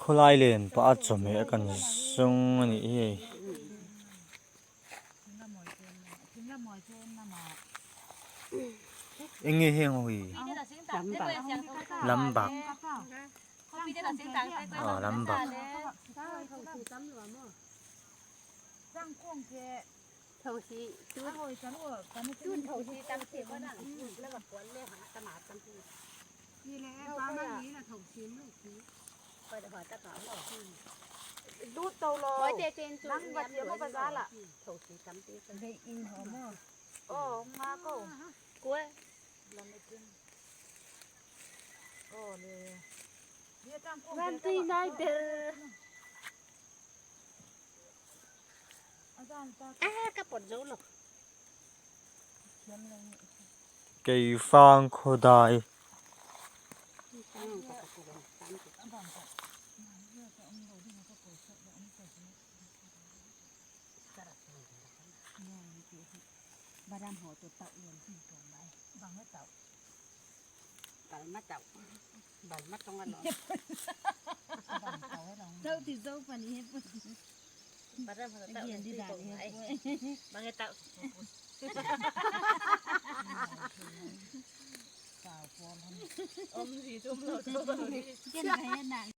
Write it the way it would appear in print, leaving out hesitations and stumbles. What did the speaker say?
Khawlai len pah a chawhmeh a kan zawng a nih hi hei. Eng nge heng ho hi? Lambak. Aw lambak. Keifang khawdai.